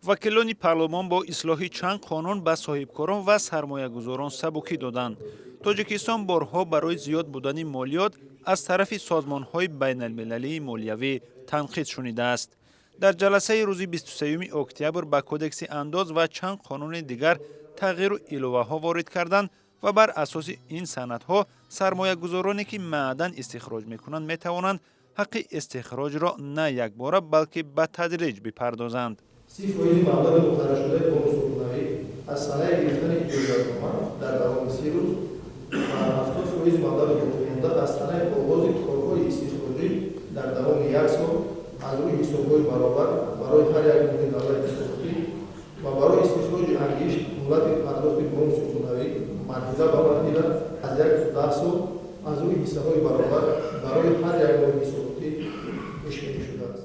Вакилони парлумон бо ислоҳи чанд қонун ба соҳибкорон ва сармоягузорон сабукӣ доданд. Тоҷикистон борҳо барои зиёд будани молиёт аз тарафи созмонҳои байналмилалии молиявӣ танқид шунидааст. Дар ҷаласаи рӯзи 23 октябр ба Кодекси андоз ва чанд қонуни дигар тағйиру иловаҳо ворид карданд ва бар асоси ин санадҳо сармоягузороне, ки маъдан истихроҷ мекунанд, метавонанд ҳаққи истихроҷро на якбора, балки ба тадриҷ бипардозанд. 30 фоизи маблағи муқарраршудаи бонуси пулнавӣ аз санаи гирифтани иҷозатнома дар давоми 30 рӯз ва 70 фоизи маблағи боқимонда аз санаи оғози корҳои истихроҷӣ дар давоми як сол аз рӯи ҳисобҳои баробар барои ҳар як моҳи давраи ҳисоботӣ ва барои истихроҷи ангишт муҳлати пардохти бонуси пулнавӣ марҳила ба марҳила аз 1 то 10 сол аз рӯи ҳиссаҳои баробар барои ҳар як моҳи ҳисоботӣ пешбинӣ шудааст.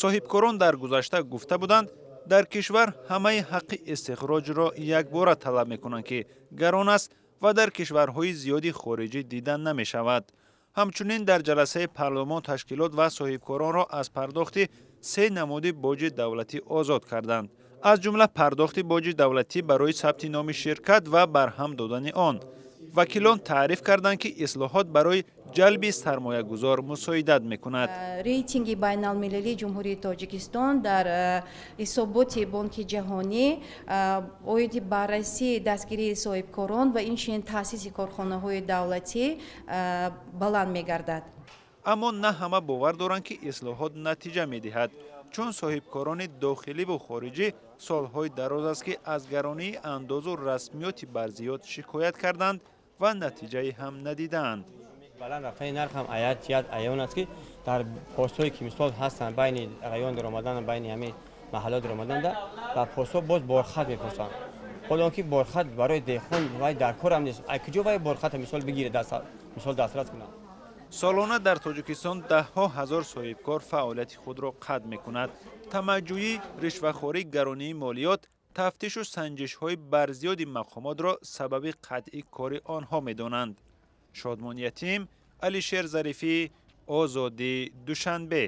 Соҳибкорон дар гузашта гуфта буданд, дар кишвар ҳамаи ҳаққи истихроҷро якбора талаб мекунанд, ки гарон аст ва дар кишварҳои зиёди хориҷӣ дида намешавад. Ҳамчунин дар ҷаласаи парлумон ташкилот ва соҳибкоронро аз пардохти се намуди боҷи давлатӣ озод карданд, аз ҷумла пардохти боҷи давлатӣ барои сабти номи ширкат ва барҳам додани он. Вакилон таъриф карданд, ки ислоҳот барои ҷалби сармоягузор мусоидат мекунад. Рейтинги байналмилалии Ҷумҳурии Тоҷикистон дар ҳисоботи Бонки Ҷаҳонӣ оиди баррасии дастгирии соҳибкорон ва инчунин таъсиси корхонаҳои давлатӣ баланд мегардад. Аммо на ҳама бовар доранд, ки ислоҳот натиҷа медиҳад, чун соҳибкорони дохиливу хориҷӣ солҳои дароз аст, ки аз гаронии андозу расмиёти барзиёд шикоят карданд ва натиҷае ҳам надидаанд. Баланд рафтани нарх ҳам аят ҷиҳат аён аст, ки дар постҳое, ки мисол ҳастанд, байни район даромадан, байни ҳамин маҳалло даромаданда дар постҳо боз борхат мепурсанд, ҳоло он ки борхат барои деҳқон вай дар корам нест. Ай куҷо вай борхата мисол бигирад, мисол дастрас кунад? Солона дар Тоҷикистон даҳҳо ҳазор соҳибкор фаъолияти худро қатъ мекунад. Тамаъҷӯӣ, ришвахорӣ, гаронии молиёт, тафтишу санҷишҳои барзиёди мақомотро сабаби қатъи кори онҳо медонанд. Шодмон Ятим, Алишер Зарифӣ, Озодӣ, Душанбе.